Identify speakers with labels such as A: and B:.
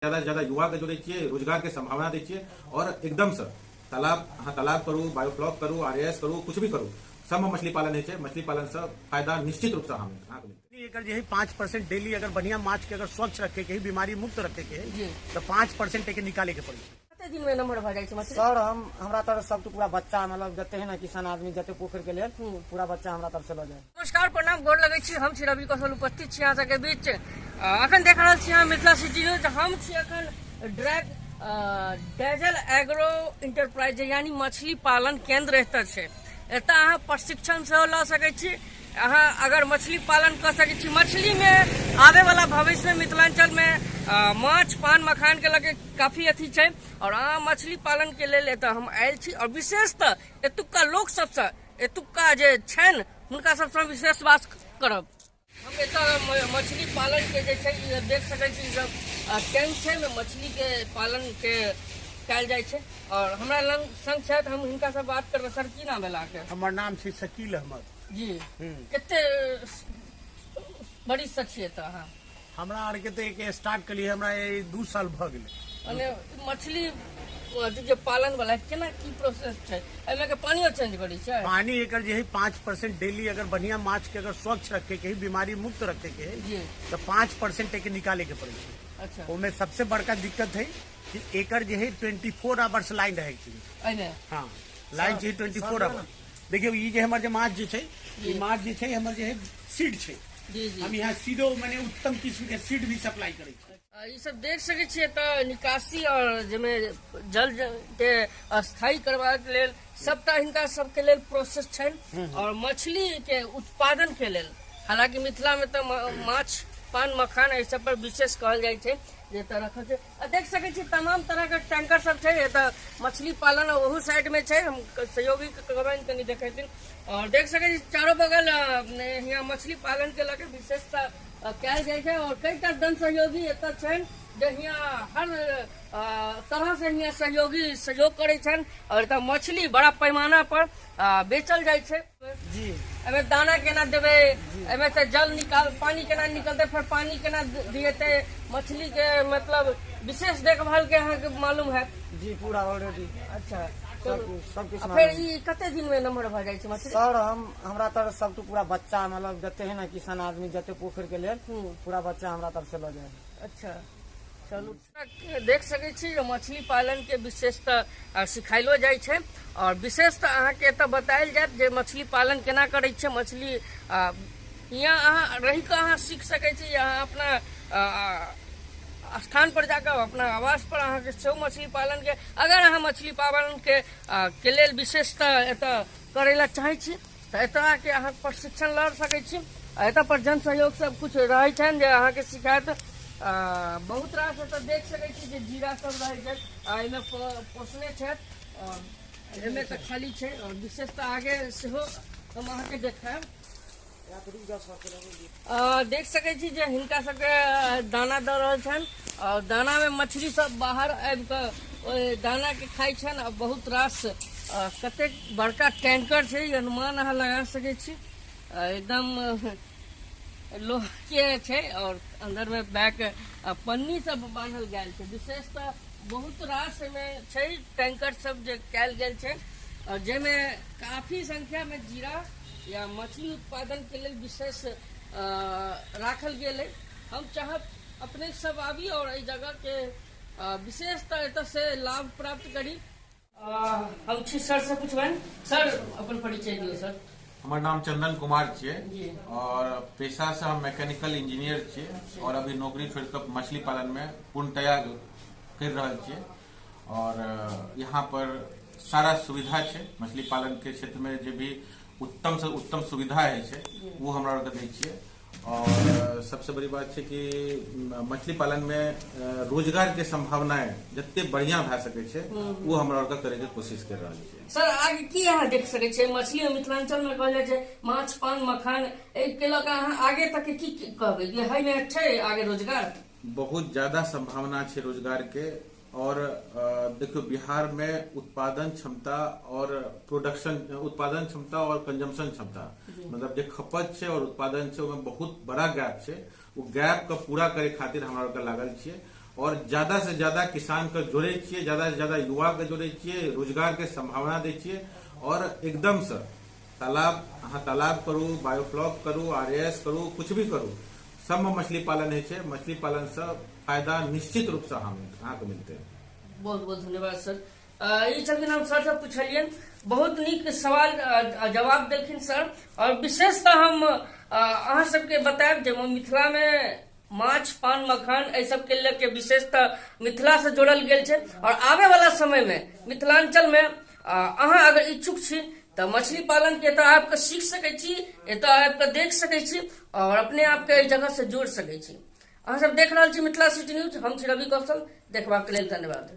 A: ज्यादा से ज्यादा युवा के जोड़ै छियै, रोजगार के संभावना दै छियै और एकदम से तालाब, अहाँ तालाब करू, बायोफ्लॉक करू, आरएएस करू, कुछ भी करू, सबमे मछली पालन होइ छै। मछली पालन से फायदा निश्चित रूप से अहाँके मिलतै।
B: एकर जे है 5% डेली अगर बढ़िया माछ के अगर स्वच्छ रखे के है, बीमारी मुक्त रखे के है, तो 5% एके निकाले के पड़े छै।
C: कते दिन में नंबर भऽ जाइ छै मछली?
D: सर, हमरा तरफ सब पूरा बच्चा, मतलब जते है ना किसान आदमी, जते पोखर के लेल पूरा बच्चा हमरा तरफ से लऽ जाए।
C: नमस्कार, प्रणाम, गोर लगै छी। हम छी रवि कौशल, उपस्थित छी अहाँ सबके बीच। अखन देख रहल छी अहाँ मिथिला सिटी न्यूज। हम छी अखन ड्रैग डेजल एग्रो इंटरप्राइज यानी मछली पालन केंद्र एतऽ छै। एतऽ अहाँ प्रशिक्षण सेहो लऽ सकै छी। अहाँ अगर मछली पालन कऽ सकै छी, मछलीमे आबे वाला भविष्यमे मिथिलांचलमे माछ पान मखान के लगे काफी अथी छै और अहाँ मछली पालन के लेल एतऽ हम आयल छी और विशेषतः एतुक्का लोक सबसँ, एतुक्का जे छनि हुनका सबसँ विशेष बात करब। हम एतऽ मछली पालन के जे छै ई देख सकै छी, ई सब टैंक छै, ओहिमे मछली के पालन के कयल जाइ छै और हमरा लग संग छथि, हम हिनका से बात करबै। सर, की नाम भेल अहाँके?
B: हमर नाम छै शकील अहमद।
C: जी, कते बरिस से छियै एतऽ अहाँ?
B: हमरा आरके तऽ एक स्टार्ट केलियै, हमरा 2 साल भऽ गेलै।
C: मने मछली अथी जे पालन वाला केना की प्रोसेस छै? एहिमे के पानियो चेंज करै छै?
B: पानी एकर जे है 5% डेली अगर बढ़िया माछ के अगर स्वच्छ रखे के है, बीमारी मुक्त रखे के है, तो 5% एके निकाले के पड़े छै। ओमे सबसे बड़का दिक्कत है कि एकर जे है 24 आवर्स लाइन रहे के चाहिए।
C: एहिमे?
B: हाँ, लाइन चाहिए 24 आवर्स। देखियौ, ई जे हमर जे माछ जे छै, ई माछ जे छै हमर जे है सीड छै।
C: जी जी
B: हम यहाँ सीडो माने उत्तम किस्म के सीड भी सप्लाई करै छी।
C: ई सब देख सकै छियै तऽ निकासी और जाहिमे जल के स्थायी करबाक लेल सबटा हिनका सबके लेल प्रोसेस छनि और मछली के उत्पादन के लेल। हालांकि मिथिला में तऽ माछ पान मखान एहि सब पर विशेष कहल जाइ छै जे एतऽ रखल छै। आ देख सकै छी तमाम तरह के टैंकर सब छै एतऽ मछली पालन ओहू साइड में छै। हम सहयोगी के कहबनि कनि देखेथिन। और देख सकै छी चारो बगल यहाँ मछली पालन के लऽ के विशेषता कयल जाइ छै और कईटा जन सहयोगी एतऽ छनि जे हियाँ हर तरह से हियाँ सहयोगी सहयोग करै छनि और एतऽ मछली बड़ा पैमाना पर बेचल जाइ छै। एहिमे दाना केना देबै, एहिमे से जल निकाल पानी केना निकलतै, फेर पानी केना दिएतै मछली के, मतलब विशेष देखभाल के अहाँके मालूम है?
D: जी, पूरा ऑलरेडी।
C: अच्छा,
D: सब किछु
C: आ फेर
D: मालूम।
C: ई कते दिन में नंबर भऽ जाइ छै मछली?
D: सर, हमरा तरफ सब पूरा बच्चा, मतलब जते है ना किसान आदमी, जते पोखर के लेल पूरा बच्चा हमरा तरफ से लऽ जाए।
C: अच्छा, चलू, देख सकै छी जे मछली पालन के विशेषतः सिखायलो जाइ छै और विशेषतः अहाँके एतऽ बतायल जायत जे मछली पालन केना करै छै। मछली यहाँ अहाँ रहि कऽ अहाँ सीख सकै छी, अहाँ अपना स्थान पर जाकऽ अपना आवास पर अहाँके सेहो मछली पालन के, अगर अहाँ मछली पालन के लेल विशेषतः एतऽ करै लए चाहै छी तऽ एतऽ आके अहाँ प्रशिक्षण लऽ सकै छी। आ एतऽ पर जन सहयोग सब कुछ रहै छनि जे अहाँके सिखायत। बहुत रास एतऽ देख सकै छी जे जीरा सब रहै छै आ एहिमे पोसने छथि और एहिमे तऽ खाली छै और विशेषतः आगे सेहो हम अहाँके देखायब। देख सकै छी जे हिनका सबके दाना दऽ रहल छनि और दाना में मछली सब बाहर आबि कऽ ओहि दाना के खाइ छनि। आ बहुत रास कतेक बड़का टैंकर छै, ई अनुमान अहाँ लगा सकै छी। एकदम लोहा के छै और अंदर में बैक पन्नी सब बान्हल गेल छै। विशेषतः बहुत रास एहिमे छै टैंकर सब जे कयल गेल छै और जाहिमे काफी संख्या में जीरा या मछली उत्पादन के लेल विशेष राखल गेल है। हम चाहब अपने सब आबी और एहि जगह के विशेषतः एतऽ से लाभ प्राप्त करी। हम छी सर से पूछबनि। सर, अपन परिचय दियौ सर।
A: हमर नाम चंदन कुमार छियै और पेशा से हम मैकेनिकल इंजीनियर छियै और अभी नौकरी छोड़ कऽ मछली पालन में पूर्णतया कर रहल छियै और यहाँ पर सारा सुविधा छै। मछली पालन के क्षेत्र में जे भी उत्तम से उत्तम सुविधा होइ छै वो हमरा आरके दै छियै। और सबसे बड़ी बात छै कि मछली पालन में रोजगार के संभावनाएं जते बढ़िया भए सकै छै वो हमरा आरके करे के कोशिश कर रहल छियै।
C: सर, आगे की अहाँ देख सकै छियै मछली में? मिथिलांचल में कहल जाइ छै माछ पान मखान, एहि के लऽ कऽ अहाँ आगे तक की कहबै कि है में छै आगे रोजगार?
A: बहुत ज्यादा संभावना छै रोजगार के। और देखियौ, बिहार में उत्पादन क्षमता और प्रोडक्शन, उत्पादन क्षमता और कंजम्पशन क्षमता, मतलब जे खपत छै और उत्पादन छै ओहिमे बहुत बड़ा गैप छै। ओ गैप के पूरा करे खातिर हमरा आरके लागल छियै आओर ज्यादा से ज्यादा किसान के जोड़ै छियै, ज्यादा से ज्यादा युवा के जोड़ै छियै, रोजगार के संभावना दै छियै। आओर एकदम से तालाब, अहाँ तालाब करू, बायोफ्लॉक करू, आर एस करू, कुछ भी करू, सबमे मछली पालन होइ छै। मछली पालन से फायदा निश्चित रूप से अहाँके मिलतै।
C: बहुत बहुत धन्यवाद सर। ई छलखिन, हम सर से पुछलियनि, बहुत नीक सवाल जवाब देलखिन सर। और विशेषतः हम अहाँ सबके बतायब जे मिथिला में माछ पान मखान एहि सबके लऽ के विशेषतः मिथिला से जोड़ल गेल छै। और आबे वाला समय में मिथिलांचल में अहाँ अगर इच्छुक छी तऽ मछली पालन के एतऽ आबि कऽ सीख सकै छी, एतऽ आबि कऽ देख सकै छी और अपने आप के एहि जगह से जोड़ि सकै छी। अहाँ सब देख रहल छी मिथिला सिटी न्यूज, हम छी रवि कौशल। देखबाक लेल धन्यवाद।